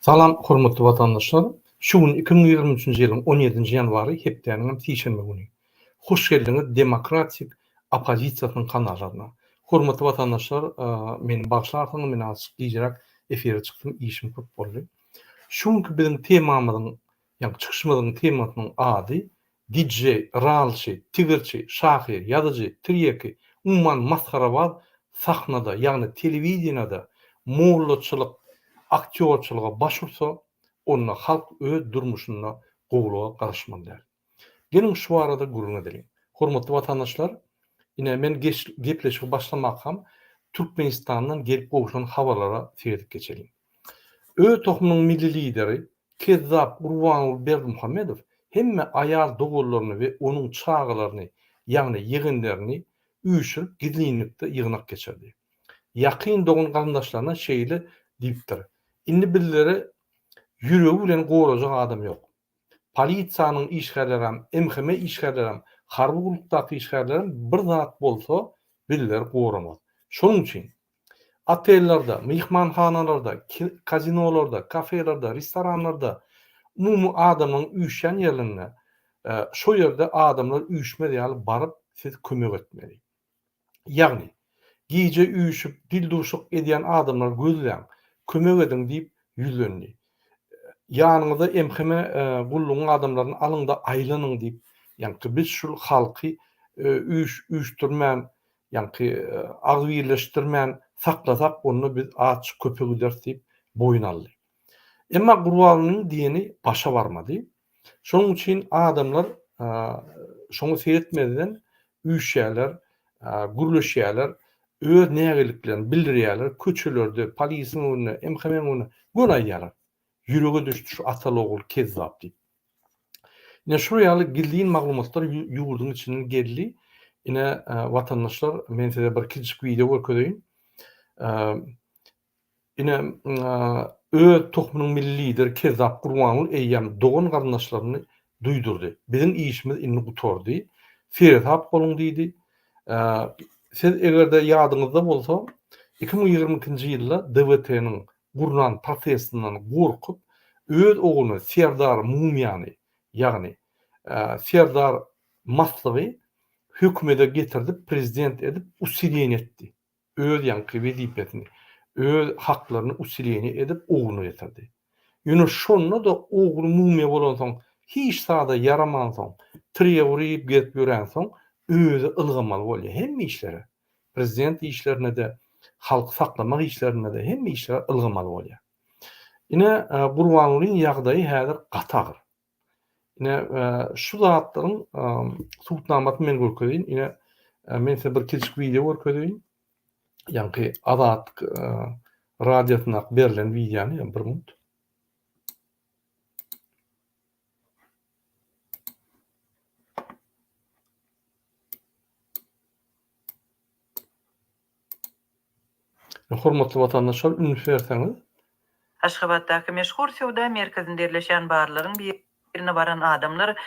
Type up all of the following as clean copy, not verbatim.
Salam hormatly watandaşlar! Şu gün 2023-nji ýylyň 17-nji ýanwary hepdäniňem sişenbe güni. Hoş geldiňiz Demokratik oppozisiýasynyň kanallaryna. Hormatly watandaşlar meni bagyşlarsyňyz men azajyk gijiräk efire çykdym işim köp boldy. Şu günki biziň temamyzyň ýagny çykyşymyzyň temasynyň ady DJ, ralçy, tigirçi, şahyr, ýazyjy, tirýeki, umuman masgarabaz sahnada, ýagny telewideniýada mollaçylyk, aktýorçylyga baş ursa, onda halk öz durmuşynda gowulyga garaşmaly däl. Geliň şu barada gürrüň edeliň. Hormatly watandaşlar, ine men gepleşigi başlamakam Türkmenistandan gelip gowşan habarlara seredip geçeliň. Öz tohumynyň milli lideri Kezzap Gurbanguly Berdimuhamedow hemme aýal doganlaryny we onuň çagalaryny, ýagny ýegenlerini üýşürip gizlinlikde ýygnak geçirdi. Ýakyn dogan-garyndaşlaryna şeýle diýipdir, Indi bizleri ýüregi bilen gorajak adam ýok. Polisiýanyň işgärlerem, MHM işgärlerem, harby gullukdaky işgärlerem bir zat bolsa bizleri goramaz. Şonuň üçin Otellerde, myhmanhanalarda, kazinolarda, kafelerde, restoranlarda, umumy adamlaryň üýşýän ýerlerinde, şo ýerde adamlar üýşmez ýaly baryp siz kömek etmeli. Ýagny, gije üýşüp dildüwşük edýän adamlary gözläň, kömek ediň diýip ýüzlendi. Ýanyňyza MHM gullugyň adamlaryny alyň-da aýlanyň diýip, ýaňky biz şul halky üýşdürmän, Ýaňky agzybirleşdirmän saklasak onda biz azjyk köpe gideris diýip boýun aldy. Emma Gurbangulynyň diýeni başa barmady. Şonuň üçin adamlar şoňa seretmezden üýşýärler, gürleşýärler, öz nägiliklerini bildirýärler, köçelerde, polisiň öňünde, MHM-iň öňünde göni aýdýarlar. Ýürege düşdi şu ataly-ogul kezzap diýip. Ine şular ýaly gizlin maglumatlar ýurduň içinden geldi. Ine watandaşlar men size bir kiçijik wideo görkezeýin. Ine öz tohumynyň milli lideri Kezzap Gurbanguly eýýäm dogan garyndaşlaryny duýdurdy. Biziň işimiz indi gutardy. Seresap boluň diýdi. Siz eger-de ýadyňyzda bolsa 2022-nji ýylda DWT-niň gurnan protestinden gorkup, öz ogluny Serdar Mumyýany, ýagny Serdar Maslygy hökümede getirdip, prezident edip usileniýe etdi. Öz ýaňky wezipesini, öz haklaryny usileniýe edip ogluna getirdi. Ýöne şonda-da ogly mumyýa bolansoň, hiç zada ýaramansoň, tirýek uryp gezip ýörensoň, özi ylgamaly bolýar hemme işlere. Prezident işlerine-de, halky saklamak işlerinde-de hemme işlere ylgamaly bolýar. Ine, Gurbangulyň ýagdaýy häzir gaty agyr. Ine, şu zatlaryň subutnamasyny men görkezeýin. Ine, men size bir kiçijik wideo görkezeýin. Ýaňky Azatlyk radiosyndaky berlen wideony, bir minut. Hormatly watandaşlar üns berseňiz. Aşgabatdaky meşhur söwda merkezinde ýerleşýän barlaryň birine baran adamlar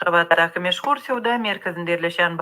Aşgabatdaky meşhur söwda merkezinde ýerleşýän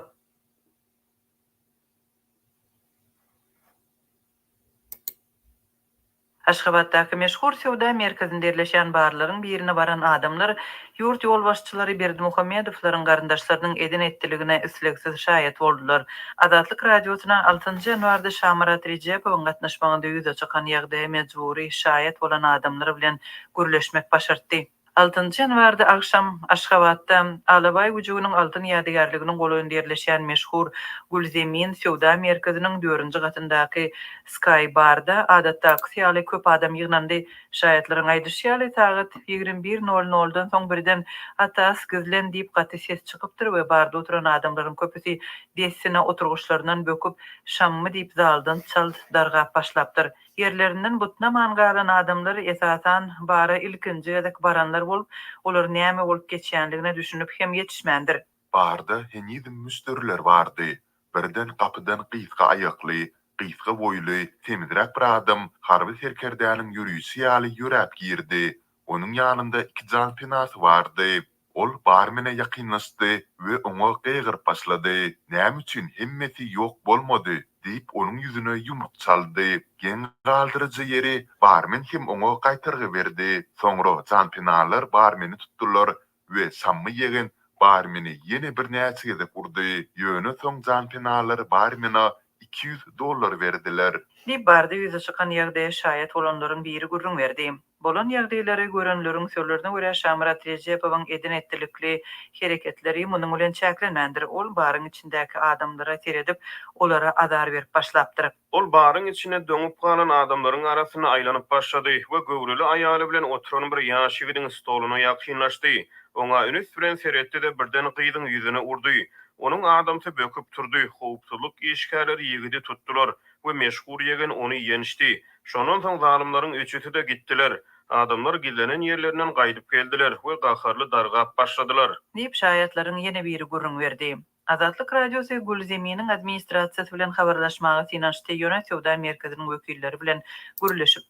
Aşgabatdaky meşhur söwda merkezinde ýerleşýän barlaryň birine baran adamlar ýurt ýolbaşçylary Berdimuhamedowlaryň garyndaşlarynyň eden-etdiligine islegsiz şaýat boldular. Azatlyk Radiosyna altynjy ýanwarda Şamyrat Rejepowyň gatnaşmagynda ýüze çykan ýagdaýa mejbury şaýat bolan adamlar bilen gürleşmek başartdy. Altynjy ýanwarda agşam Aşgabatda Alabaý güjüginiň altyn ýadygärliginiň golaýynda ýerleşýän meşhur Gülzemin söwda merkeziniň dördünji gatyndaky Sky Bar-da adatdakysy ýaly köp adam ýygnandy. Şaýatlaryň aýdyşy ýaly, sagat 21 nol noldan soň birden Atas, gizlen diýip gaty ses çykypdyr we barda oturan adamlaryň köpüsi dessine oturgyçlaryndan böküp, Şammy diýip zaldan çalt dargap başlapdyr. Ýerlerinden butnaman galan adamlar, esasan, bara ilkinji gezek baranlar bolup, olar näme bolup geçýänligine düşünip hem ýetişmändir. Barda henizem müşderiler bardy. Birden gapydan gysga aýakly, gysga boýly, semizräk bir adam harby serkerdäniň ýörüýşi ýaly ýöräp girdi. Onuň ýanynda iki janpenasy bardy. Ol barmene ýakynlaşdy we oňa gygyryp başlady. Näme üçin hemmesi ýok bolmady? Diýip, onuň ýüzüne ýumruk çaldy. Geň galdyryjy ýeri, barmen hem oňa gaýtargy berdi. Soňra janpenalar barmeni tutdular we Şammy ýegen barmeni ýene birnäçe gezek urdy. Ýöne soň janpenalar barmena 200 dollar berdiler. Diýip, barda ýüze çykan ýagdaýa şaýat bolanlaryň biri gürrüň berdi. Bolan ýagdaýlary görenleriň sözlerine görä, Şamyrat Rejepowyň eden-etdilikli hereketleri munuň bilen çäklenmändir. Ol baryň içindäki adamlara seredip, olara azar berip başlapdyr. Ol baryň içinde doňup galan adamlaryň arasynda aýlanyp başlady we göwreli aýaly bilen oturan bir ýaş ýigidiň stoluna ýakynlaşdy. Oňa üns bilen seretdi-de, birden gyzyň ýüzüne urdy. Onuň adamsy böküp turdy, howpsuzlyk işgärleri ýigidi tutdular we meşhur ýegen ony ýençdi. Şondan soň zalymlaryň üçüsi-de gitdiler. Adamlar gizlenen ýerlerinden gaýdyp geldiler we gaharly dargap başladylar. Diýip, şaýatlaryň ýene biri gürrüň berdi. Azatlyk Radiosy Gülzeminiň administrasiýasy bilen habarlaşmaga synanyşdy, ýöne söwda merkeziniň wekilleri bilen gürleşip.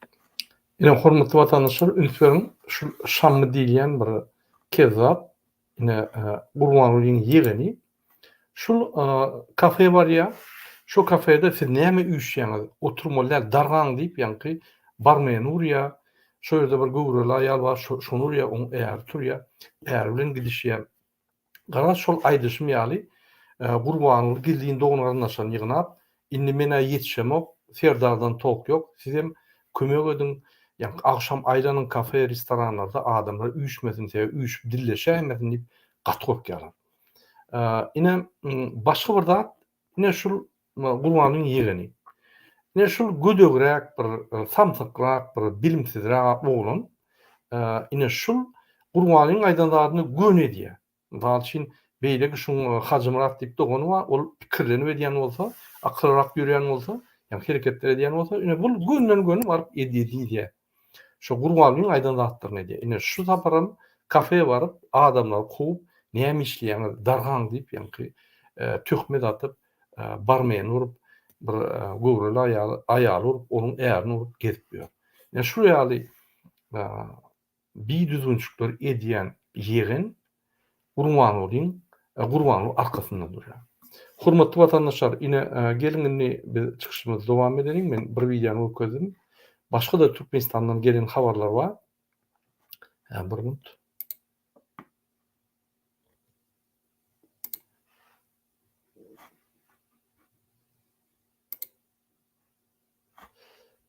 Ine, hormatly watandaşlar, üns beriň, şu Şammy diýilýän bir kezzap, ine, Gurbangulyň ýegeni, Şul kafe barýa. Şo kafede siz näme üýşýäňiz? Oturmaly däl, dargaň diýip ýaňky barmeni urýa. Şo ýerde bir göwreli aýal bar, şony urýa, oň äri turýa. Äri bilen gidişýä. Garaz şol aýdyşym ýaly Gurbanguly gizlin dogan-garyndaşlaryny ýygnap, indi men-ä ýetişemok, Serdardan tok ýok, sizem kömek ediň, ýaňky agşam aýlanyň kafe, restoranlarda adamlar üýşmesin, sebäbi üýşüp dilleşäýmesin diýip gaty gorkýarlar. Ine, başga bir zat, ine şul Gurbanyň ýegeni. Ine şul gödegräk bir, samsykrak bir, bilimsizräk oglan. Ine şul Gurbanyň aýdan zadyny göni edýär. Mysal üçin, beýleki şuň Hajymyrat diýip dogany bar, ol pikirlenip edýän bolsa, akyllyrak ýörýän bolsa, ýagny hereketler edýän bolsa, ine bul gönden-göni baryp edýär diýýär. Şo Gurbangulyň aýdan zatlaryny edýär. Ine şu saparam kafe baryp adamlary kowup näme işleýäňiz dargaň diýip ýaňky töhmet atyp barmeni urup bir göwreli aýaly aýaly urup onuň ärini urup gezip ýör. Ine şu ýaly bidüzgünçilikleri edýän ýegen Gurbangulyň Gurbanguly arkasynda durýar. Hormatly watandaşlar, ine geliň indi biz çykyşymyzy dowam edeliň. Men bir wideony görkezdim. Başga-da Türkmenistandan gelen habarlar bar. Hä, bir minut.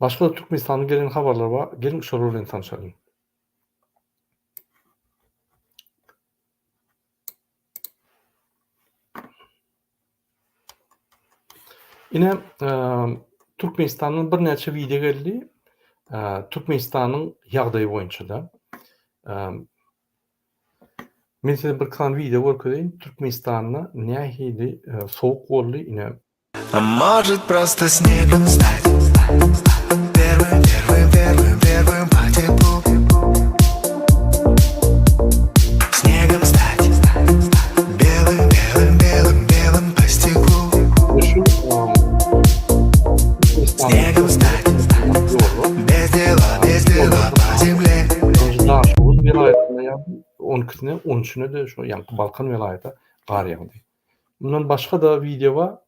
Başga-da Türkmenistandan gelen habarlar bar. Geliň şolar bilen tanşalyň. Ine, Türkmenistandan birnäçe wideo geldi. Türkmenistanyň ýagdaýy boýunça-da. Men size bir sany wideo görkezeýin. Türkmenistanda nähili sowuk boldy. Ine, A может просто снегом стать Первым, первым, первым, первым по теплу Снегом стать Белым, белым, белым, белым по стеклу Снегом стать Без дела, без дела по земле Daşoguz welaýatynda ýagdy, on ikisine, on üçüne-de şo ýaňky Balkan welaýata gar ýagdy. Mundan başga-da wideo bar.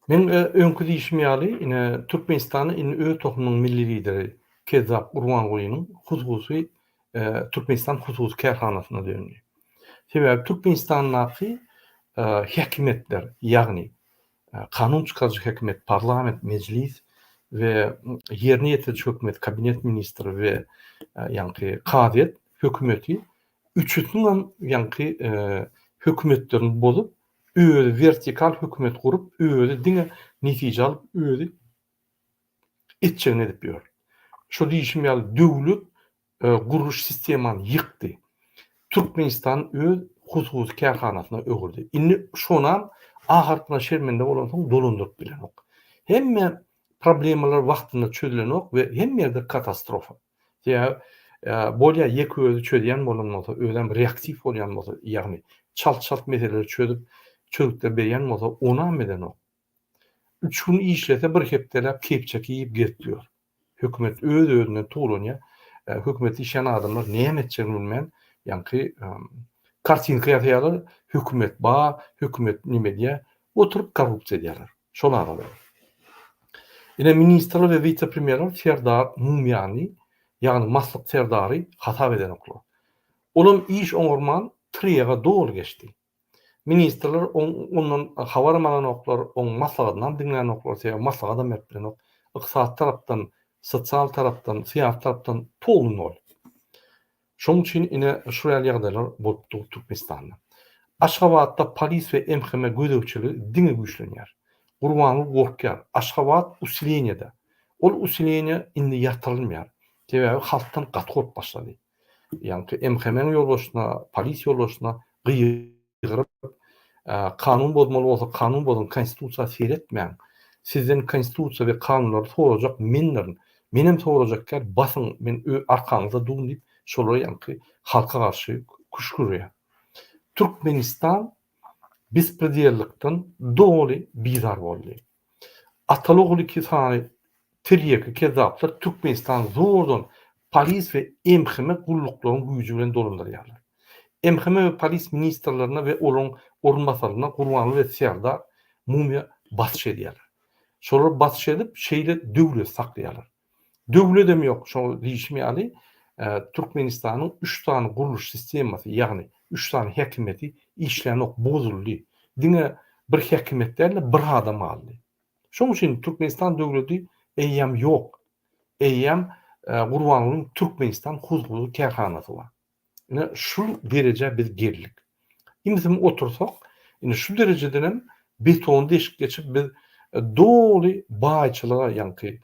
Meň öňki diýşim ýaly, ine, Türkmenistanda indi öz tohumynyň milli lideri Kezzap Gurbangulynyň hususy Türkmenistan hususy kärhanasyna döndi. Sebäbi Türkmenistandaky häkimiýetler, ýagny kanun çykaryjy häkimiýet, parlament, mejlis we ýerine ýetiriji hökümet, kabinet ministri we ýaňky kazyýet hökümeti üçüsiniňem ýaňky hökümetlerini bozup, Özi wertikal hökümet gurup, özi diňe netije alyp, özi etjegini edip ýör. Şo diýşim ýaly döwlet gurluş sistemany ýykdy. Türkmenistan öz hususy kärhanasyna öwürdi. Indi şonam ahyryna şermende bolansoň dolandyryp bilenok. Hemme problemalar wagtynda çözülenok we hemme ýerde katastrofa. Sebäbi. Bolýar ýeke özi çözýän bolan bolsa, özem reaktiw bolýan bolsa, ýagny çalt-çalt meseleleri çözüp, çözgütler berýän bolsa, onam edenok. Üç gün işlese bir hepdeläp kepçeki iýip gezip ýör. Hökümet öz-özünden towlanýar. Hökümetde işleýän adamlar näme etjegini bilmän, ýaňky kartinka ýasaýarlar, hökümet bar, hökümet neme edýär, oturyp korrupsiýa edýärler. Şol arada. Ine ministrler we wise-premýerler Serdar Mumyany, ýagny Maslyk Serdary hasap edenoklar. Olam iş oňarman triýaga doly geçdi. Ministrler ondan habaram alanoklar, oň maslahatynam diňlänoklar, sebäbi maslahatam berip bilenok. Ykdysady tarapdan, sosial tarapdan, syýasy tarapdan polny nol. Şonuň üçin ine şu ýaly ýagdaýlar bolup dur Türkmenistanda. Aşgabatda polis we MHM gözegçiligi diňe güýçlenýär. Gurbanguly gorkýar. Aşgabat usileniýede. Ol usileniýe indi ýatyrylmaýar. Sebäbi halkdan gaty gorkup başlady. Ýaňky MHM-iň ýolbaşçysyna, polis ýolbaşçysyna gygyryp, kanun bozmaly bolsa kanun bozuň, konstitusiýa seretmäň. Sizden konstitusiýa we kanunlary sorajak mendirin. Menem sorajak däl, basyň, men arkaňyzda durun diýip, şolar ýaňky halka garşy küşgürýär. Türkmenistan bespredellikden doly bizar boldy. Ataly-ogul iki sany tirýeki kezzaplar Türkmenistany zordan polis we MHM gulluklaryň güýji bilen dolandyrýarlar. MHM we polis ministrlerine we olaryň orunbasarlaryna Gurbanguly we Serdar mumyýa basyş edýärler. Şolar basyş edip şeýle döwleti saklaýarlar. Döwledem ýok, şo diýşim ýaly, Türkmenistanyň üç sany gurluş sistemasy, ýagny üç sany häkimiýeti işlänok, bozuldy. Diňe bir häkimiýet däl-de, bir adam galdy. Şonuň üçin Türkmenistan döwleti eýýäm ýok. Eýýäm Gurbangulyň Türkmenistan huzury kärhanasy bar. Ine şu derejä biz geldik. Imsim otursak, ine şu derejedenem betony deşip geçip biz doly baýçylyga ýaňky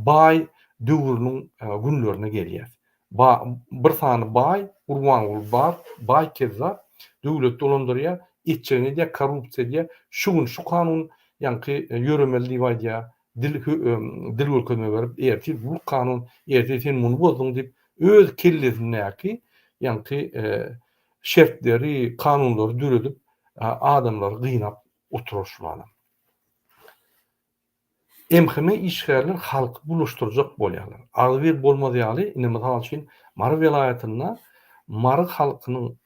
baý döwrüniň günlerine gelýäs. Ba bir sany baý Gurbanguly bar, baý kezzap döwlet dolandyrýar, etjegini edýär, korrupsiýa edýär. Şu gün şu kanun ýaňky ýöremeli diýip aýdýar. Dil dil görkezme berip, ertir bu kanun, ertir sen muny bozduň diýip, öz kellesindäki ýaňky şertleri, kanunlary döredip, adamlary gynap oturar şul adam. MHM işgärler halky bulaşdyrjak bolýarlar. Agzybir bolmaz ýaly, indi mysal üçin Mary welaýatynda Mary halkynyň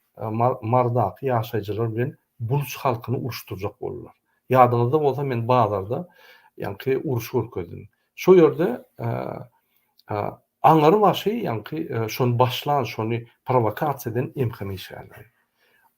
Marydaky ýaşaýjylar bilen buluç halkyny uruşdyrjak boldular. Ýadyňyzda bolsa men bazarda ýaňky uruş görkezdim. Şo ýerde aňyry başy ýaňky şony başlan, şony prowokasiýa eden MHM işgärleri.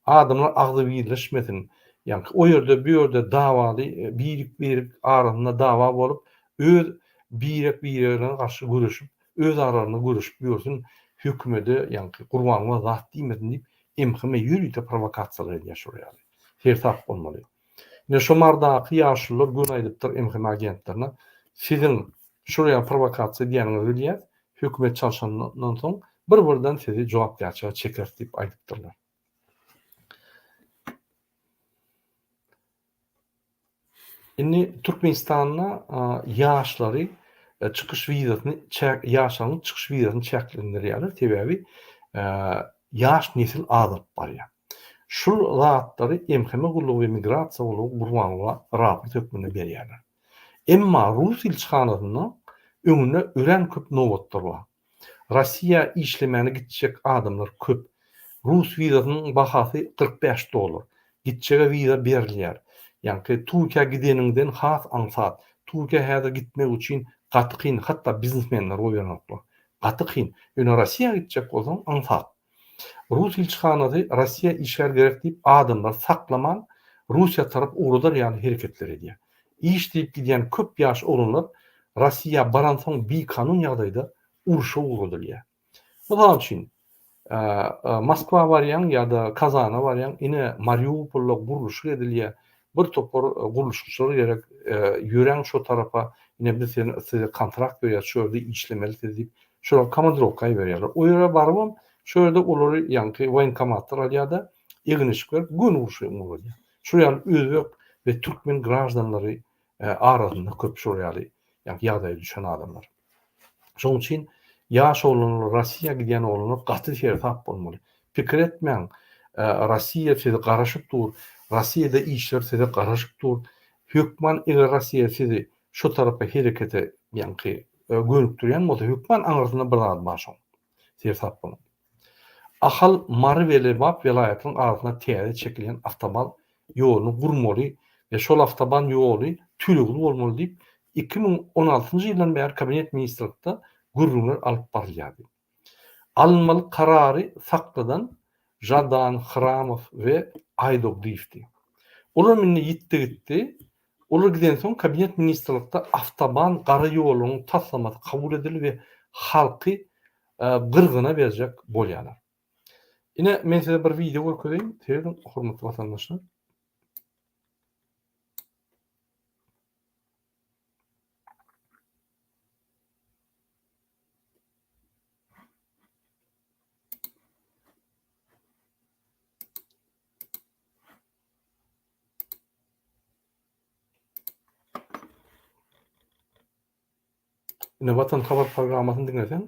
Adamlar agzybirleşmesin, ýaňky o ýerde bu ýerde dawaly birik-birik arasynda dawa bolup, öz birek-biregine garşy göreşip, öz aralarynda göreşip ýörsün, hökümede ýaňky Gurbanguly zat diýmesin diýip MHM ýörite prowokasiýalar edýär şol ýaly. Seresap bolmaly. Ine şo Marydaky ýaşulular göni aýdypdyr MHM agentlerine, siziň şol ýaly prowokasiýa edýäniňizi bilýäs, hökümet çalşandan soň bir-birden sizi jogapkärçilige çekeris diýip aýdypdyrlar. Indi Türkmenistanda ýaşlary çykyş wizasyny ýaşlaryň çykyş wizasyny çäklendirýärler, sebäbi ýaş nesil azalyp barýar. Şul zatlary MHM gullugy we migrasiýa gullugy Gurbanguly raport hökmünde berýärler. Emma rus ilçihanasynda öňünde örän köp nobatlar bar. Rossiýa işlemäne gitjek adamlar köp. Rus wizasynyň bahasy 45 dollar. Gitjege wiza berilýär. Ýaňky Türkiýä gideniňden has aňsat. Türkiýä häzir gitmek üçin gaty kyn, hatda biznesmenler goýberenoklar. Gaty kyn. Ýöne Rossiýa gitjek bolsaň aňsat. Rus ilçihanasy Rossiýa işgär gerek diýip adamlary saklaman Russiýa tarap ugradar ýaly hereketler edýär. Iş diýip gidýän köp ýaş oglanlar Rossiýa baransoň bikanun ýagdaýda urşa ugradylýar. Mysal üçin, Moskwa barýaň ýa-da Kazana barýaň, ine Mariupolda gurluşyk edilýär, bir topar gurluşykçylar gerek, ýöräň şo tarapa, ine biz size kontrakt berýäris, şu ýerde işlemeli siz diýip, şolar komandirowka iberýärler. O ýere barybam, şo ýerde olary ýaňky woýenkomatlar alýar-da, egin-eşik berip, göni urşa ugradýar. Şol ýaly özbek we türkmen graždanlary arasynda köp şol ýaly ýagdaýa düşen adamlar. Şonuň üçin. Ýaş oglanlar Rossiýa gidýän oglanlar gaty seresap bolmaly. Pikir etmäň, Rossiýa sizi garaşyp dur, Rossiýada işler size garaşyp dur. Hökman eger Rossiýa sizi şo tarapa herekete ýaňky gönükdirýän bolsa hökman aňyrsynda bir zat bar şoň. Seresap boluň. Ahal, Mary we Lebap welaýatynyň arasynda täze çekilýän awtoban ýoluny gurmaly we şol awtoban ýoly tölegli bolmaly diýip, 2016-njy ýyldan bäri Kabinet ministrlikde gürrüňler alyp barylýardy. Alynmaly karary sakladan Žadan, Hramow we Aýdogdyýewdi. Olar indi ýitdi gitdi. Olar gidensoň Kabinet ministrlikde awtoban gara ýolunyň taslamasy kabul edildi we halky gyrgyna berjek bolýarlar. Ine, men size bir wideo görkezeýin. Serediň, hormatly watandaşlar. Ine Watan habar programmasyny diňleseň.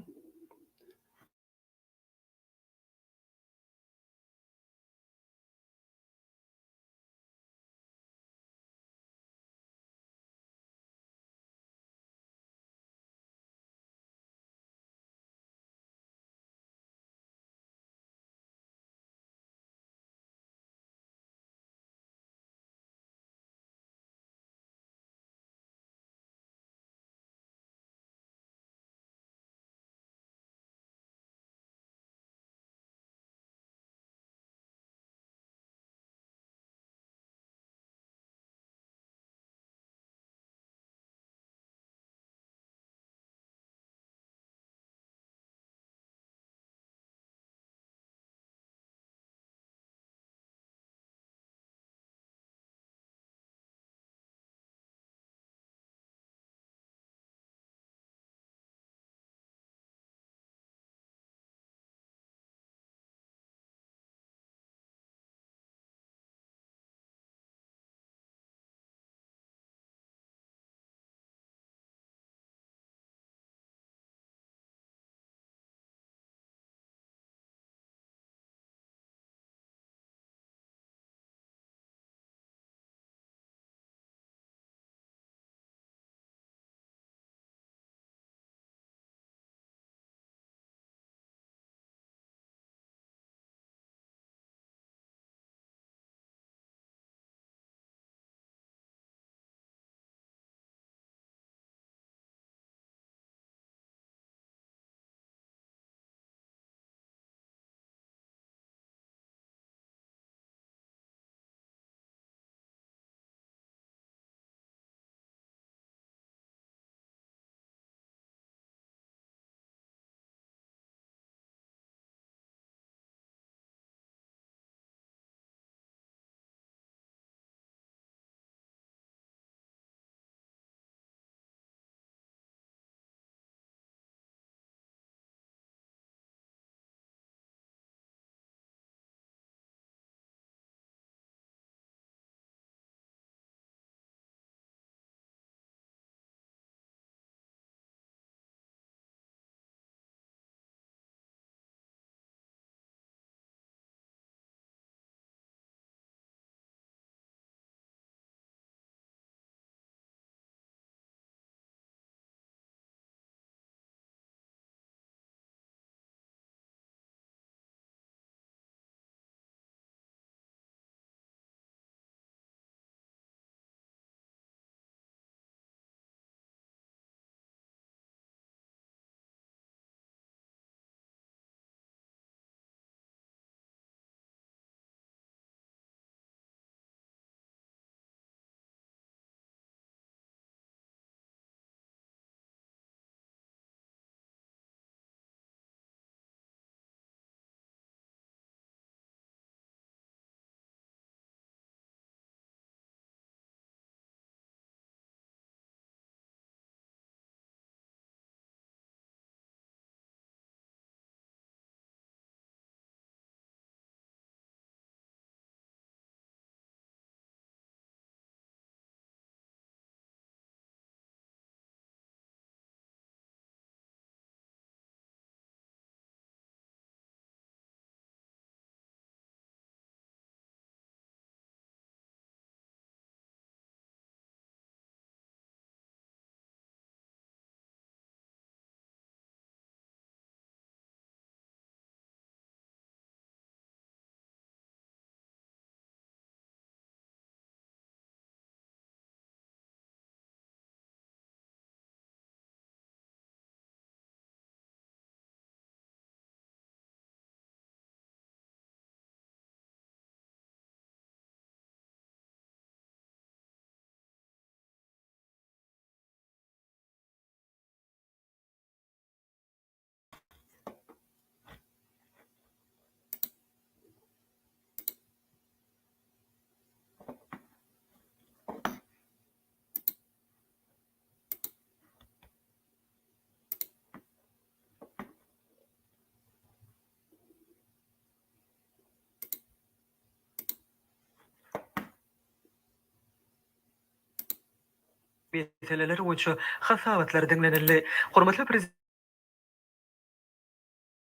meseleleri boýunça hasabatlar diňlenildi. Hormatly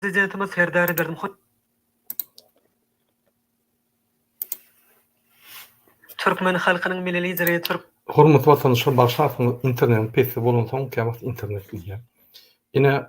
Prezidentimiz Serdar Berdimuhamedow Türkmen halkynyň Milli Lideri Türk. Hormatly watandaşlar bagyşlarsyňyz internetiň pesli bolansoň käwagt internet gidýär. Ine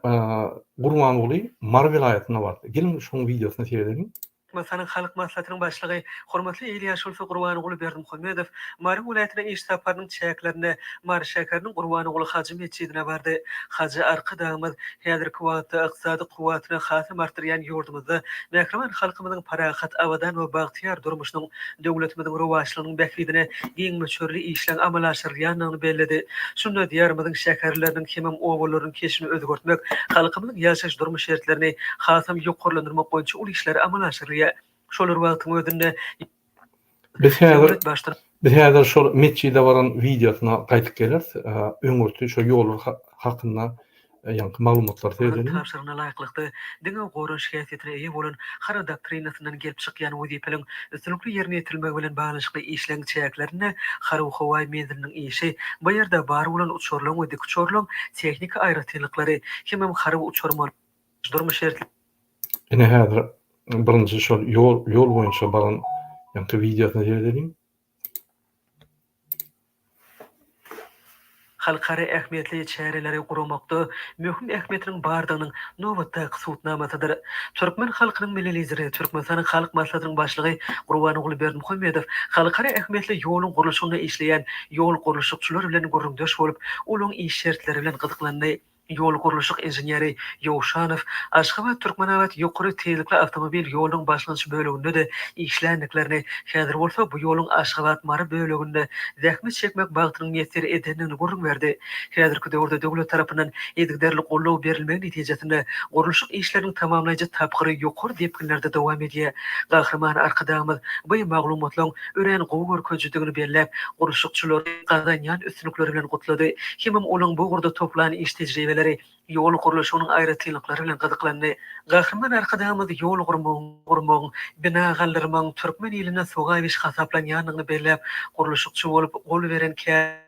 Gurbanguly Mary welaýatyna bardy. Geliň şoň wideosyna seredeliň. Türkmenistanyň Halk Maslahatynyň Başlygy, hormatly il ýaşulusy Gurbanguly Berdimuhamedow Mary welaýatyna iş saparynyň çäklerinde Mary şäheriniň Gurbanguly hajy metjidine bardy. Hajy Arkadagymyz häzirki wagtda ykdysady kuwwatyny hasam artdyrýan ýurdumyzda mähriban halkymyzyň parahat, abadan we bagtyýar durmuşynyň, döwletimiziň rowaçlygynyň bähbidine giň möçberli işleň amala aşyrylýandygyny belledi. Şunda Diýarymyzyň şäherleriniň hemem obalarynyň keşbini özgertmek, halkymyzyň ýaşaýyş-durmuş şertlerini hasam ýokarlandyrmak boýunça uly işler amala aşyrylýar. Şol bir wagtyň özünde, Biz häzir döwlet Baştutanymyz. Biz häzir şol metjide baran wideosyna gaýdyp geleris. Öňürti şo ýollar hakynda ýaňky maglumatlary seredeliň. Tabşyrygyna laýyklykda, diňe goranyş häsiýetine eýe bolan harby doktrinasyndan gelip çykýan wezipeleriň üstünlikli ýerine ýetirilmegi bilen baglanyşykly işleň çäklerinde harby-howa menziliniň işi, bu ýerde bar bolan uçarlaryň we dikuçarlaryň tehniki aýratynlyklary hemem harby uçarman durmuş şertleri Ine häzir birinji şol ýol ýol boýunça baran ýaňky wideosyna seredeliň. Halkara ähmiýetli çäreleri guramakda möhüm ähmiýetiniň bardygynyň nobatdaky subutnamasydyr. Türkmen halkynyň Milli Lideri, Türkmenistanyň Halk Maslahatynyň Başlygy Gurbanguly Berdimuhamedow halkara ähmiýetli ýoluň gurluşygynda işleýän ýol gurluşykçylar bilen gürrüňdeş bolup, olaryň iş şertleri bilen gyzyklandy. Ýol gurluşyk inženeri Ýowşanow Aşgabat-Türkmenabat ýokary tizlikli awtomobil ýolunyň başlangyç böleginde-de işländiklerini, häzir bolsa bu ýoluň Aşgabat-Mary böleginde zähmet çekmek bagtynyň miýesser edendigini gürrüň berdi. Häzirki döwürde döwlet tarapyndan yzygiderli goldaw berilmegi netijesinde gurluşyk işleriniň tamamlaýjy tapgyry ýokary depginlerde dowam edýär. Gahryman Arkadagymyz bu maglumatlaryň örän gowy görkezijidigini belläp, gurluşykçylary gazanýan üstünlikleri bilen gutlady hemem olaň bu ugurda toplan iş tejribeleri, ýol gurluşygynyň aýratynlyklary bilen gyzyklandy. Gahryman Arkadagymyz ýol gurmagyň, gurmagyň, bina galdyrmagyň türkmen iline sogap iş hasaplanýandygyny belläp, gurluşykçy bolup gol beren kärinden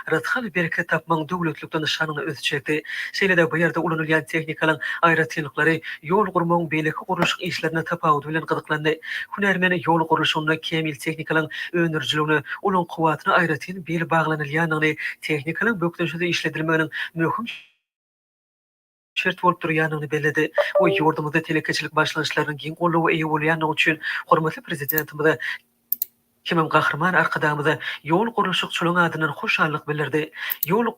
rysgal-bereket tapmagyň döwletlikde nyşanyna ünsi çekdi. Şeýle-de bu ýerde ulanylýan tehnikalaryň aýratynlyklary, ýol gurmagyň beýleki gurluşyk işlerinden tapawudy bilen gyzyklandy. Hünärmen ýol gurluşygynda kämil tehnikalaryň öndürijiligine, olaryň kuwwatyna aýratyn bil baglanylýandygyny, tehnikalaryň bökdençsiz işledilmeginiň möhüm şert bolup durýandygyny belledi we ýurdumyzda telekeçilik başlangyçlarynyň giň goldawa eýe bolýandygy üçin hormatly Prezidentimize hemem Gahryman Arkadagymyza ýol gurluşykçylaryň adyndan hoşallyk bildirdi. Ýol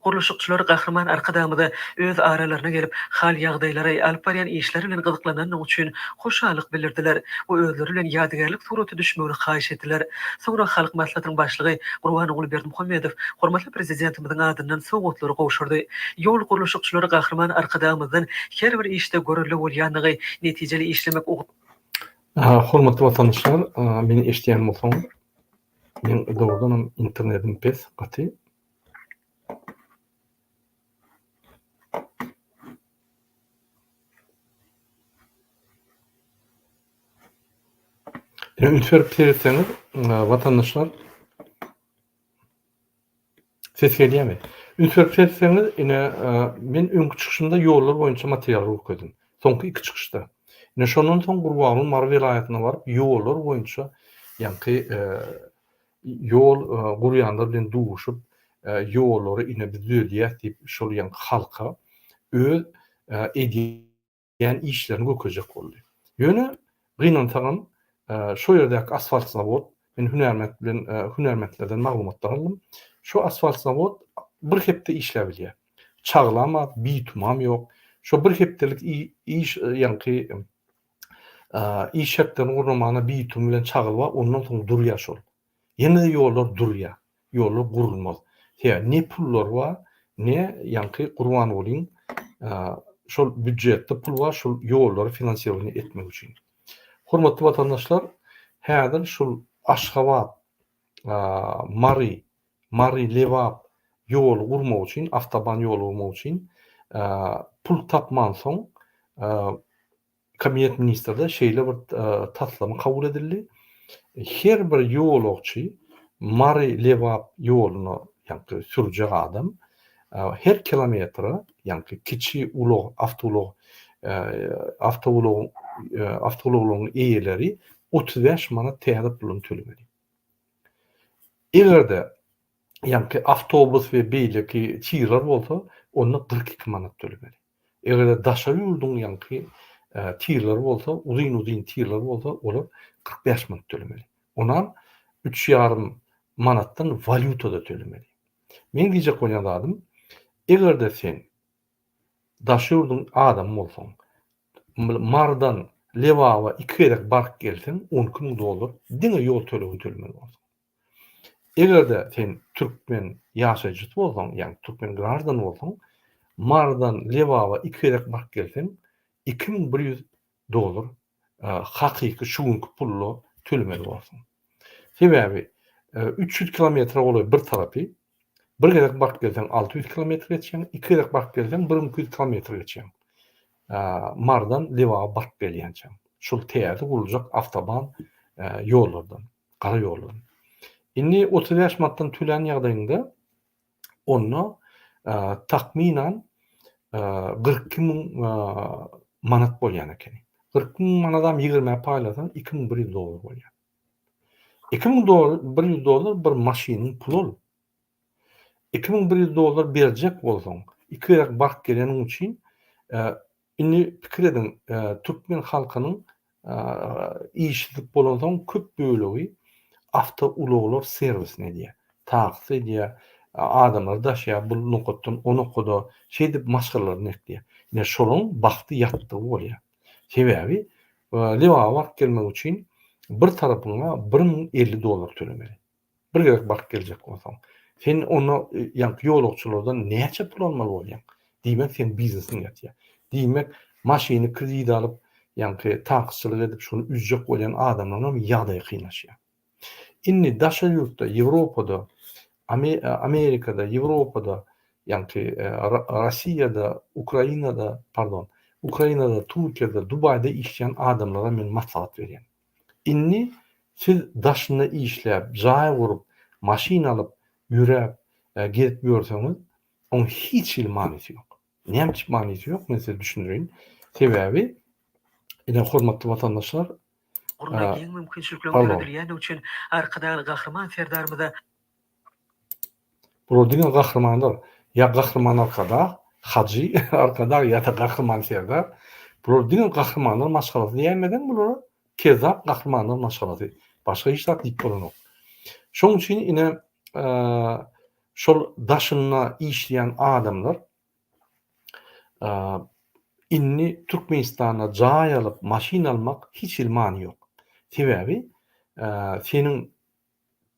gurluşykçylar Gahryman Arkadagymyza öz aralaryna gelip, hal-ýagdaýlary, alyp barýan işleri bilen gyzyklanandygy üçin hoşallyk bildirdiler we özleri bilen ýadygärlik surata düşmegini haýyş etdiler. Soňra Halk Maslahatynyň Başlygy Gurbanguly Berdimuhamedow hormatly Prezidentimiziň adyndan sowgatlary gowşurdy. Ýol gurluşykçylary Gahryman Arkadagymyzdan her bir işde görelde bolýandygy, netijeli işlemek Hormatly watandaşlar, meni eşidýän bolsaňyz, meň dogrudanam internetim pes gaty. Ine üns berip seretseňiz, watandaşlar, ses gelýärmi? Üns berip seretseňiz, ine men öňki çykyşymda ýollar boýunça material görkezdim. Soňky iki çykyşda. Ine şondan soň Gurbanguly Mary welaýatyna baryp ýollar boýunça ýaňky ýol gurýanlar bilen duşup, ýollary ine biz düzedýäs diýip şol ýaňky halka öz edýän işlerini görkezjek boldy. Ýöne gynansagam şo ýerdäki asfalt zawod, men hünärment bilen hünärmentlerden maglumatlar aldym. Şo asfalt zawod bir hepde işläp bilýär. Çaglam, bitumam ýok. Şo bir hepdelik iş ýaňky iş şertlerini gurnamana bitum bilen çagyl bar, ondan soň durýar şol. Ýene-de ýollar durýar. Ýollar gurulmaz. Sebäbi ne pullar bar, ne ýaňky Gurbangulyň şol býudjetde pul bar şol ýollary finansirowaniýe etmek üçin. Hormatly watandaşlar, häzir şol Aşgabat, Mary, Mary, Lebap ýoly gurmak üçin, awtoban ýoly gurmak üçin pul tapmansoň Kabinet ministrde şeýle bir taslama kabul edildi. Her bir ýolagçy. Mary-Lebap ýoluna ýaňky sürjek adam her kilometre ýaňky kiçi ulag, awtoulag, awtoulag, awtoulaglaryň eýeleri 35 manat täze puldan tölemeli. Eger-de ýaňky awtobus we beýleki tirler bolsa, onda 42 manat tölemeli. Eger-de daşary ýurduň ýaňky tirleri bolsa, uzyn-uzyn tirler bolsa, olar 45 manat tölemeli. Onam üç ýarym manatdan walýutada tölemeli. Meň diýjek bolýan zadym, eger-de sen daşary ýurduň adamy bolsaň, Marydan Lebaba iki gezek baryp gelseň, 12 müň dollar diňe ýol tölegini tölemeli borsuň. Eger-de sen türkmen ýaşaýjysy bolsaň, ýagny türkmen graždany bolsaň, Marydan Lebaba iki gezek baryp gelseň, 2100 dollar hakyky şu günki pulda tölemeli borsuň. Sebäbi 300 kilometre golaý bir tarapy, bir gezek baryp gelseň 600 kilometr geçýäň, iki gezek baryp gelseň 1200 kilometr geçýäň. Marydan Lebaba baryp gelýänçäň. Şol täze guruljak awtoban ýollardan. Gara ýoldan. Indi 35 manatdan tölän ýagdaýyňda onda takmynan 42 müň manat bolýan ekeni. 42 müň manadam 20-ä paýlasaň 2100 dollar bolýar. 2100 dollar bir maşynyň puly ol. 2100 dollar berjek bolsaň, iki gezek baryp geleniň üçin Indi pikir ediň, türkmen halkynyň işsizlik bolansoň köp bölegi awtoulaglar serwisini edýär. Taksi edýär, adamlary daşaýar bu nokatdan o nokada, şeýdip maşgalalaryny ekleýär. Ine şolaryň bagty ýatdygy bolýar. Sebäbi Lebaba baryp gelmek üçin bir tarapyňa 1050 dollar tölemeli. Bir gezek baryp geljek bolsaň. Sen onda ýaňky ýolagçylardan näçe pul almaly bolýaň? Diýmek, seň biznesiň ýatýar. Diýmek, maşyny kredit alyp, ýaňky taksçylyk edip şony üzjek bolýan adamlaryň hem ýagdaýy kynlaşýar. Indi daşary ýurtda, Ýewropada, Amerikada, Ýewropada, ýaňky Rossiýada, Ukrainada, pardon, Ukrainada, Türkiýede, Dubaýda işleýän adamlara men maslahat berýän. Indi siz daşynda işläp, jaý gurup, maşyn alyp, ýöräp, gezip ýörseňiz, oň hiç hili manysy ýok. Näme üçin manysy ýok, men size düşündireýin. Sebäbi, ine, hormatly watandaşlar, Gurna giň mümkinçilikleriň pardon. döredilýändigi üçin Arkadagly Gahryman Serdarymyza Bular diňe gahrymanlar. Ýa Gahryman Arkadag, Hajy Arkadag ýa-da Gahryman Serdar. Bular diňe gahrymanlar maşgalasy diýäýmeseň bulara kezzap gahrymanlar maşgalasy. Başga hiç zat diýip bolanok. Şoň üçin ine şol daşynda işleýän adamlar indi Türkmenistanda jaý alyp, maşyn almak hiç hili many ýok. Sebäbi seniň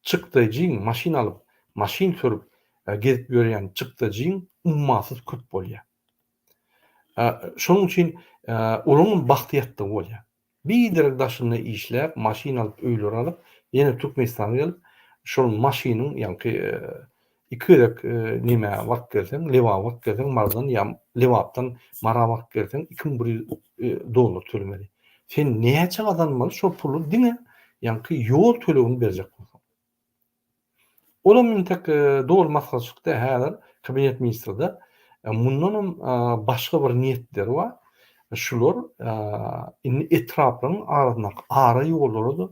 Çykdajyň, maşyn alyp, maşyn sürüp gezip ýörýän çykdajyň ummasyz köp bolýar. Şonuň üçin olaryňam bagty ýatdygy bolýar. Biderek daşynda işläp, maşyn alyp, öýler alyp, ýene Türkmenistana gelip, şol maşynyň, ýaňky iki gezek nämä baryp gelseň, Lebaba baryp gelseň, Marydan ýa Lebapdan Mara baryp gelseň, 2100 dollar tölemeli. Sen näçe gazanmaly şol puly diňe ýaňky ýol tölegini berjek bolsaň. Olam intek doly maslahatçylykda häzir kabinet ministrde mundanam başga bir niýetleri bar. Şular indi etraplaryň arasyndaky ara ýollara-da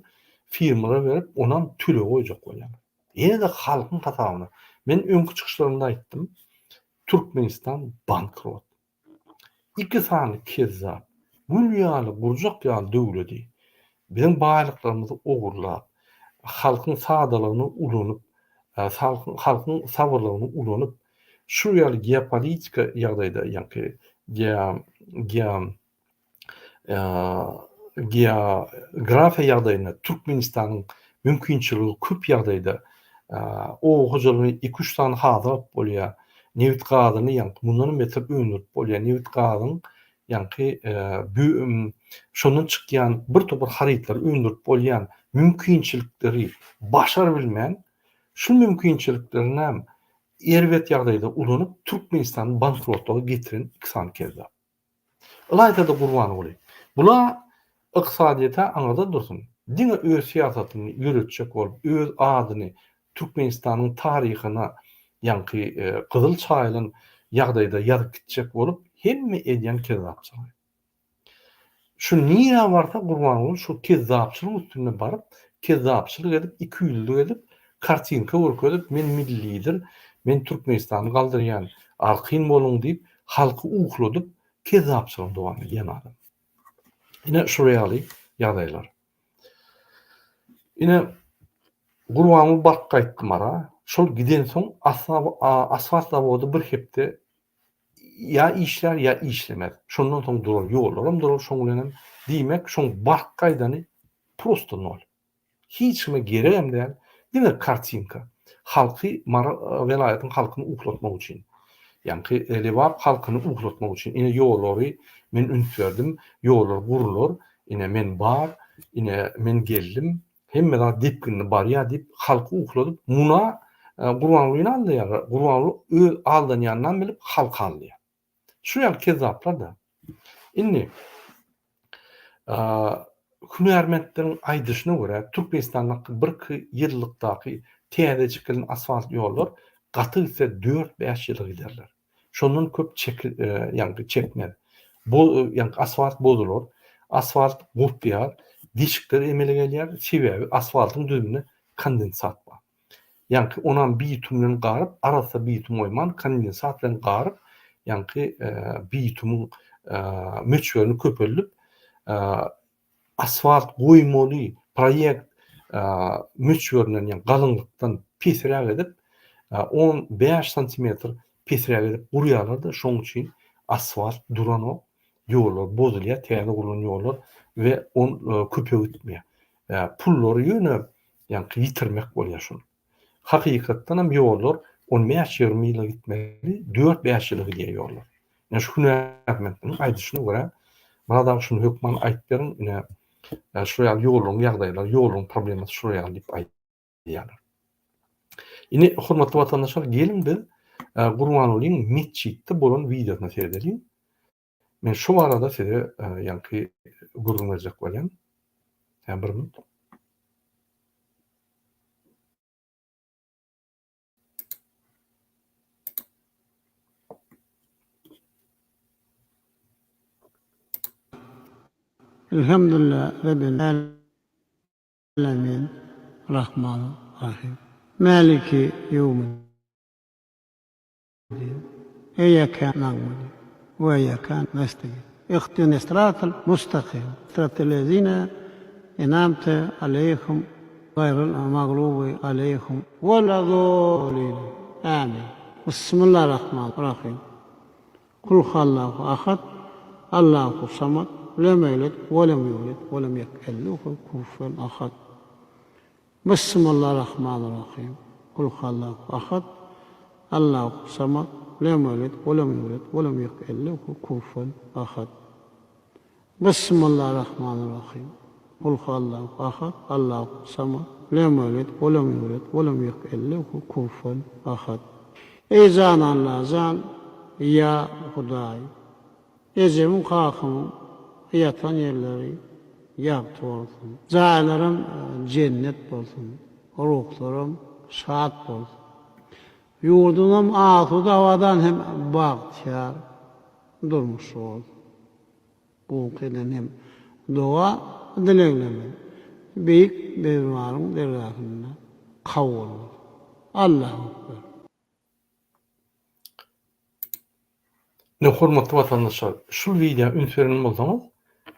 firmalara berip onam töleg goýjak bolýarlar. Ýene-de halkyň hasabyna. Men öňki çykyşlarymda aýtdym. Türkmenistan bankrot. Iki sany kezzap, gül ýaly, gurjak ýaly döwledi biziň baýlyklarymyzy ogurlap, halkyň sadalygyny ulanyp, halkyň sabyrlygyny ulanyp, şu ýaly geopolitika ýagdaýda, ýaňky geo, geo, Geografiýa ýagdaýynda Türkmenistanyň mümkinçiligi köp ýagdaýda oba hojalygyny iki-üç sany hazyr alyp bolýar. Nebit gazyny ýaňky mundanam beter öndürip bolýar. Nebit gazyň ýaňky şondan çykýan bir topar harytlary öndürip bolýan mümkinçilikleri başarybilmän, şu mümkinçiliklerinem erbet ýagdaýda ulanyp Türkmenistany bankrotlyga getiren iki sany kezzap. Ylaýta-da Gurbanguly. Bula ykdysadyýete aňyrda dursun, diňe öz syýasatyny ýöretjek bolup, öz adyny. Türkmenistanyň taryhyna ýaňky gyzyl çaýylan ýagdaýda ýazyp gitjek bolup hemme edýän kezzapçylygy. Şu nirä barsa Gurbanguly şu kezzapçylyk üstünde baryp, kezzapçylyk edip, ikiýüzlülik edip, kartinka görkezip, men milli lider, men Türkmenistany galdyrýan, arkaýyn boluň diýip, halky ukladyp, kezzapçylygyny dowam edýän adam. Ine şular ýaly ýagdaýlar. Ine Gurbanguly baryp gaýtdy Mara. Şol gidensoň asfalt zawody bir hepde ýa işlär ýa işlemez. Şondan soň durar ýollaram durar şoň bilenem. Diýmek şoň baryp gaýdany prosto nol. Hiç kime geregem däl, diňe kartinka. Halky Mary welaýatyň halkyny uklatmak üçin. Ýaňky Lebap halkyny uklatmak üçin. Ine ýollary men üns berdim, ýollar gurular, ine men bar, ine men geldim, hemme zat depginli barýar diýip halky ukladyp, muna Gurbangulyny aldaýarlar. Gurbanguly öz aldanýanynam bilip halky aldaýar. Şu ýaly kezzaplar-da. Indi hünärmentleriň aýdyşyna görä, Türkmenistandaky birki ýyllykdaky täze çekilen asfalt ýollar gaty gitse dört-bäş ýyla giderler. Şondan köp çek ýaňky çekmez. Bu ýaňky asfalt bozular, asfalt gopýar, deşikler emele gelýär, sebäbi asfaltyň düzüminde kondensat bar. Ýaňky onam bitum bilen garyp, arassa bitum goýman, kondensat bilen garyp, ýaňky bitumyň möçberini köpeldip, asfalt goýmaly proýekt möçberinden, ýagny galyňlykdan pesräk edip, 15 santimetr pesräk edip gurýarlar-da, şonuň üçin asfalt duranok, ýollar bozulýar, täze gurlan ýollar we ol köpe gitmeýär. Pullary ýöne Ýaňky ýitirmek bolýar şol. Hakykatdanam ýollar on bäş-ýigrimi ýyla gitmeli, dört-bäş ýyla gidýär ýollar. Ine şu hünärmentleriň aýdyşyna görä, Myrat aga şuny hökman aýdyp beriň, ine şular ýaly ýollaryň ýagdaýlary, ýollaryň problemasy şular ýaly diýip aýdýarlar. Indi hormatly watandaşlar geliň biz Gurbangulyň metjitde bolan wideosyna seredeliň. Men şu barada size ýaňky gürrüň berjek bolýan. Hä bir minut. Elhamdülillah Rabbil Alemin Rahman Rahim Maliki Ýewmiddin. Eýýäkä nagbudu we eýýäkä nestaýyn. Ihdinessyratal mustakim, syratal-lezine en'amte aleýhim gaýryl magluby aleýhim welad-dallin. Amin. Bismillah-rahman-rahym. Kul huallahu ahad, Allahu samad, lem ýelid we lem ýulid we lem ýekellehu kufuwen ahad. Bismillah-Rahman-Rahym. Kul huallahu ahad, Allahu samad, lem ýelid we lem ýulid we lem ýekellehu kufuwen ahad. Bismillah-Rahman-Rahym. Kul huallahu ahad, Allahu samad, lem ýelid we lem ýulid we lem ýekellehu kufuwen ahad. Eý jananlarjan, ýa Hudaý! Ejemiň kakamyň ýatan ýerleri ýagty bolsun. Jaýlaram jennet bolsun. Ruhlaram şat bolsun. Ýurdumyzam asuda abadan hem bagtyýar durmuşly bolsun. Bu günki eden hem doga dileglerimiz Beýik Biribaryň dergähinde kabul bolsun. Allahu Ekber. Ine hormatly watandaşlar, şul wideo üns beren bolsaňyz,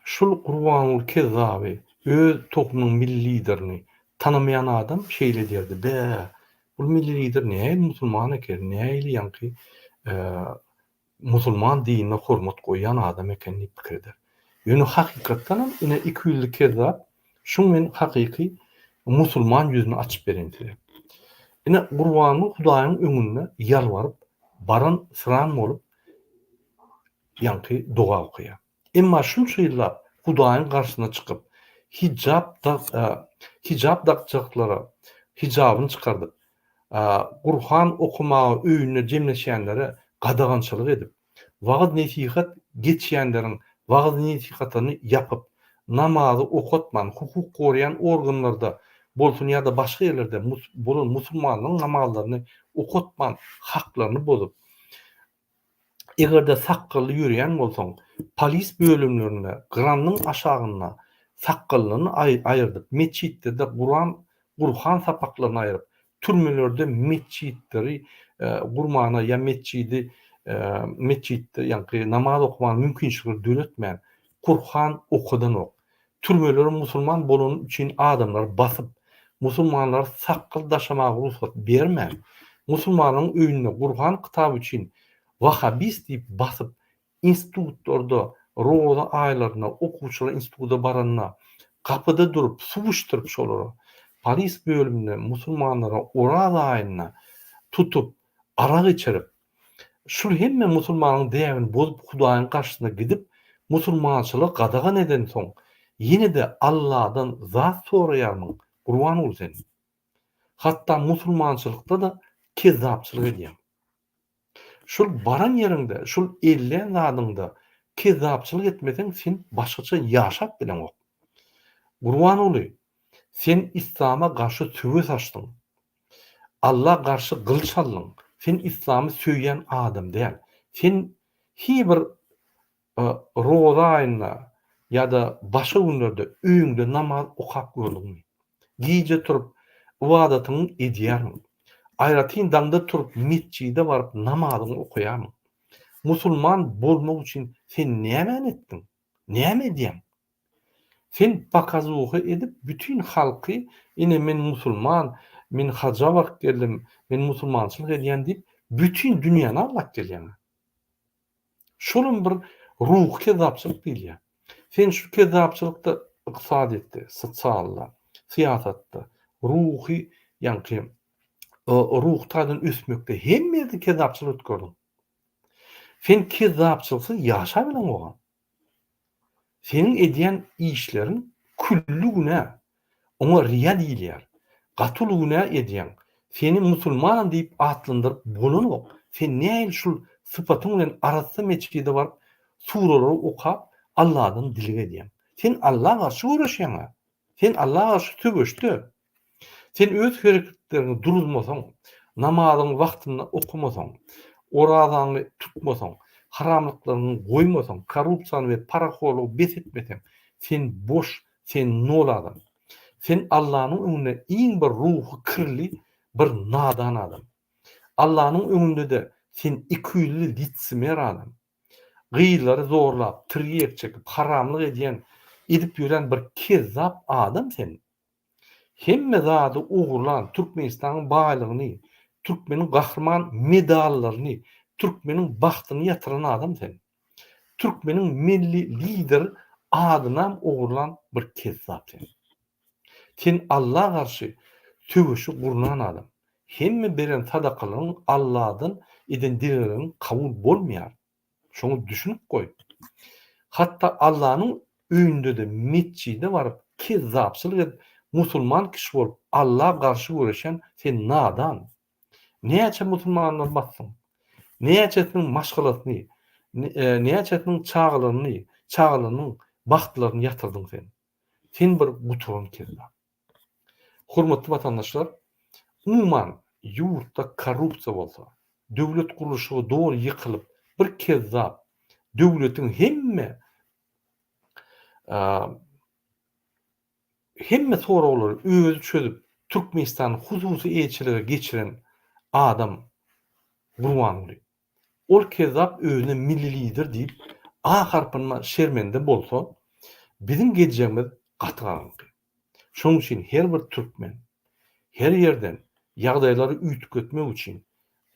şul Gurbanguly Kezzaby, öz tohumynyň milli liderini tanamaýan adam şeýle diýerdi, Bä, bul milli lider nähili musulman eken, nähili ýaňky musulman dinine hormat goýýan adam eken diýip pikir eder. Ýöne hakykatdanam ine ikiýüzli kezzap şuň men hakyky musulman ýüzüni açyp bereýin size. Ine Gurbanguly Hudaýyň öňünde ýalbaryp baran syran bolup ýaňky doga okaýar. Emma şunça ýyllap Hudaýyň garşysyna çykyp hijap hijap dakjaklara hijabyny çykardyp Gurhan okamaga öýünde jemleşýänlere gadagançylyk edip, wagyz-nesihat geçýänleriň wagyz-nesihatyny ýapyp, namazy okatman, hukuk goraýan organlarda. bolsun ýa-da başga ýerlerde bolan musulmanlaryň namazlaryny okatman haklaryny bozup, Eger-de sakgally ýörýän bolsaň, polis bölümlerinde grannyň aşagynda sakgallyny aýyrdyp, metjitlerde Kuran, Gurhan sapaklaryny aýryp, türmelerde metjitleri gurmana ýa metjidi metjitde ýaňky namaz okamana mümkinçilikleri döretmän, Kurhan okadanok. Türmelere musulman bolany üçin adamlary basyp, musulmanlara sakgal daşamaga rugsat bermän, musulmanlaryň öýünde Gurhan kitaby üçin wahabist diýip basyp, institutlarda roza aýlarynda okuwçylar instituda baranda gapyda durup suw içdirip şolara, polis bölüminde musulmanlara oraz aýynda tutup arak içirip, Şul hemme musulmanyň däbini bozup Hudaýyň garşysyna gidip musulmançylygy gadagan edensoň ýene-de Alladan zat soraýarmyň Gurbanguly sen? Hatda musulmançylykda-da kezzapçylyk edýäň. Şul baran ýeriňde şul ellän zadyňda kezzapçylyk etmeseň sen başgaça ýaşap bileňok. Gurbanguly sen islama garşy söwes açdyň. Alla garşy gylyç aldyň. Sen islamy söýýän adam däl. Sen hi bir roza aýynda ýa-da başga günlerde öýüňde namaz okap gördüňmi? Gije turup ybadatyňy edýärmiň? Aýratyn daňda turup metjide baryp namazyňy okaýarmyň? Musulman bolmak üçin sen nämäni etdiň? Näme edýäň? Sen pokazuha edip bütin halky ine men musulman, men haja baryp geldim, men musulmançylyk edýän diýip bütin dünýäni aldap gelýäňä. Şolam bir ruhy kezzapçylyk diýilýär. Sen şu kezzapçylykda ykdysadyýetde, sosialda, syýasatda, ruhy ýaňky ruhy taýdan ösmekde hemme ýerde kezzapçylyk edip gördüň. Sen kezzapçylyksyz ýaşabileňoga. Seniň edýän işleriň külli günä. Oňa riýa diýilýär. Gaty uly günä edýäň. Seni musulmanam diýip atlandyryp bolanok. Sen nähili şul sypatyň bilen arassa metjide baryp suralary okap Alladan dileg edýäň. Sen Alla garşy göreşýäňä. Sen Alla garşy söweşde. Sen öz hereketleriňi duruzmasaň, namazyňy wagtynda okamasaň, orazaňy tutmasaň, haramlyklaryňy goýmasaň, korrupsiýany we parahorlugy bes etmeseň, sen boş, sen nol adam. Sen Allanyň öňünde iň bir ruhy kirli bir nadan adam. Allanyň öňünde-de sen ikiýüzli litsimer adam. Gyzlary zorlap, tirýek çekip, haramlyk edýän, edip ýören bir kezzap adam sen. Hemme zady ogurlan Türkmenistanyň baýlygyny, türkmeniň gahryman medallaryny, türkmeniň bagtyny ýatyran adam sen. Türkmeniň milli lider adynam ogurlan bir kezzap sen. Sen Alla garşy söweşi gurnan adam. Hemme beren sadakalaryň Alladan eden dilegleriň kabul bolmaýar. Şoňa düşünip goý. Hatda Allanyň öýünde-de metjide baryp kezzapçylyk edip musulman kişi bolup Alla garşy göreşen sen nadan. Näçe musulmanlary basdyň? Näçesiniň maşgalasyny, näçesiniň çagalaryny, çagalarynyň bagtlaryny ýatyrdyň sen? Sen bir gutaran kezzap. Hormatly watandaşlar, umuman ýurtda korrupsiýa bolsa, döwlet gurluşygy doly ýykylyp, bir kezzap döwletiň hemme hemme soraglary özi çözüp Türkmenistany hususy eýeçilige geçiren adam Gurbanguly. Ol kezzap özüne milli lider diýip A harpynda şermende bolsa, biziň geljegimiz gaty garaňky. Şonuň üçin her bir türkmen her ýerden ýagdaýlary üýtgetmek üçin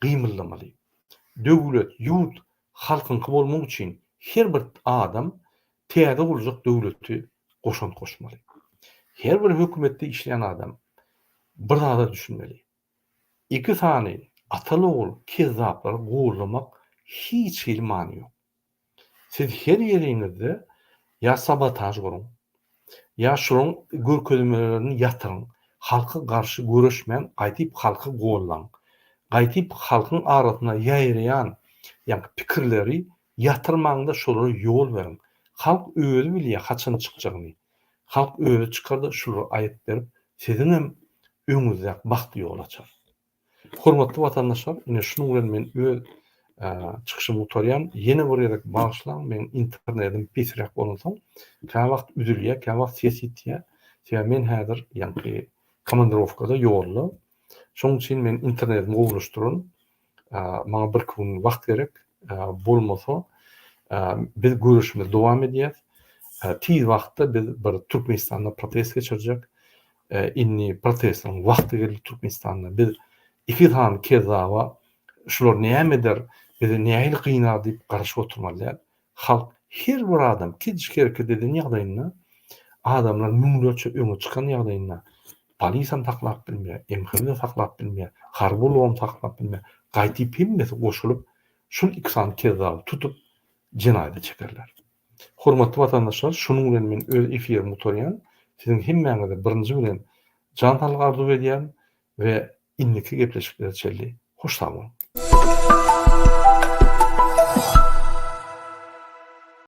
gymyldamaly. Döwlet, ýurt halkyňky bolmak üçin her bir adam täze guruljak döwleti goşant goşmaly. Her bir hökümetde işleýän adam bir zada düşünmeli. Iki sany ataly-ogul kezzaplary goldamak hiç hili many ýok. Siz her ýeriňizde ýa sabotaž guruň, ýa şularyň görkezmelerini ýatyryň, halka garşy göreşmän gaýtyp halky gollaň, gaýtyp halkyň arasynda ýaýraýan ýaňky pikirleri ýatyrmaňda şolara ýol beriň. Halk özi bilýär haçan çykjagyny. Halk özi çykarda şulary aýyp berip. Siziňem öňüňizdäki bagt ýol açar. Hormatly watandaşlar, ine şunuň bilen men öz çykyşymy gutarýan. Ýene bir gezek bagyşlaň, meň internetim pesräk bolansoň, käwagt üzülýär, käwagt ses ýitýär. Sebäbi men häzir ýaňky komandirowkada, ýolda. Şonuň üçin men internetimi gowulaşdyraryn. Maňa birki gün wagt gerek. Bolmasa, biz göreşimizi dowam edýäs. Tiz wagtda biz bir Türkmenistanda protest geçirjek. Indi protestleriň wagty geldi Türkmenistanda. Biz iki sany kezzaba şular näme eder, bizi nähili gynar diýip garaşyp oturmaly däl. Halk her bir adam kiçijik hereket eden ýagdaýynda adamlar müňlerçe öňe çykan ýagdaýynda polisam saklap bilmeýär, MHM-de saklap bilmeýär, harby ulgam saklap bilmeýär. Gaýdyp hemmesi goşulyp şul iki sany kezzaby tutup jenaýata çekerler. Hormatly watandaşlar şunuň bilen men öz efirimi gutarýan. Siziň hemmäňize birinji bilen jan saglyk arzuw edýärin we indiki gepleşiklere çenli hoş sag boluň.